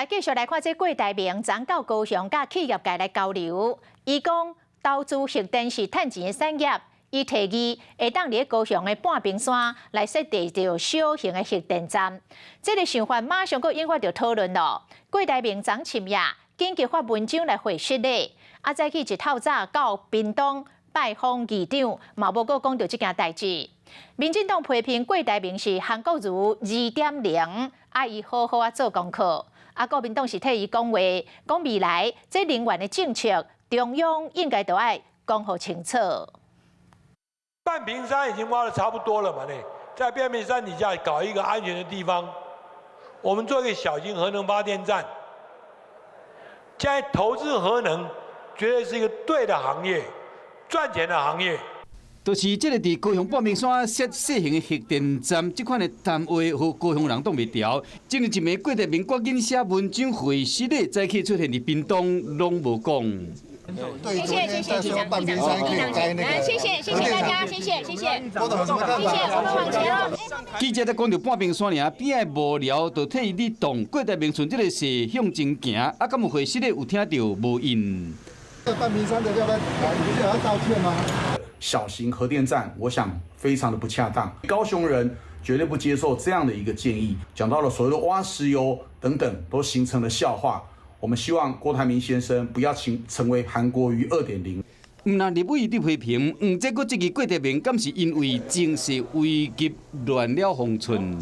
來繼續來看這郭台銘昨到高雄佮企業界來交流，伊講投資核電是趁錢的產業，伊提議會當佇高雄的半屏山來設置著小型的核電站。這个想法馬上閣引發著討論咯。郭台銘昨深夜緊急發文章來回釋咧，啊，早起一透早到屏東拜訪議長，嘛無閣講著這件代誌。民進黨批評郭台銘是韓國瑜2.0，愛伊好好仔做功課。啊，國民黨是替伊講話，講未來這能源的政策，中央應該都愛講予清楚。半屏山已經挖得差不多了嘛？呢，在半屏山底下搞一個安全的地方，我們做一個小型核能發電站。現在投資核能，絕對是一個對的行業，賺錢的行業。就是這个佇高雄半屏山設小型的核電站，這款的談話，予高雄人擋袂牢。今日一暝郭台銘趕緊寫文章回釋咧，早起出現佇屏東，攏無講。謝謝謝謝，議長，議長，謝謝謝謝大家，謝謝謝謝，謝謝，我們往前咯。記者在講著半屏山爾，邊仔無聊就替伊咧動。郭台銘順這个勢向前行，啊，敢有會失咧有聽著無應。半屏山的要不要？你不是要道歉嗎？小型核電站，我想非常的不恰當。高雄人絕對不接受這樣的一個建議。講到了所謂的挖石油等等，都形成了笑話。我們希望郭台銘先生不要成為韓國瑜2.0。毋但立委佇批評，毋這閣質疑郭台銘，敢是因為情勢危急亂了方寸？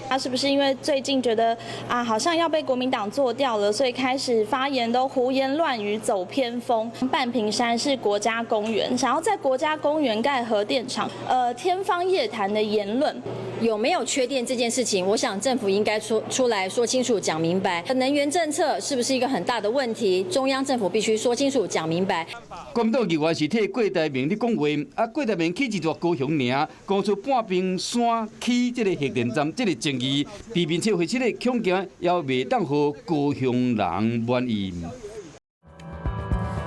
他是不是因為最近覺得啊，好像要被國民黨做掉了，所以開始發言都胡言亂語，走偏鋒？半屏山是國家公園，想要在國家公園蓋核電廠，天方夜譚的言論。有沒有缺電這件事情，我想政府應該出來說清楚、講明白。能源政策是不是一個很大的問題？中央政府必須說清楚、講明白。國民黨議員是替郭台銘咧講話，啊，郭台銘去一座高雄爾，講出半屏山起這个核電站這个爭議，避免這回這个恐驚也袂當予高雄人滿意。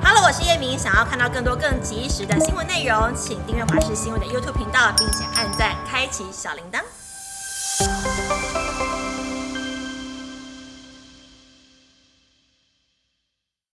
Hello，我是葉明，想要看到更多更及時的新聞內容，請訂閱華視新聞的 YouTube 頻道，並且按讚，開啟小鈴鐺。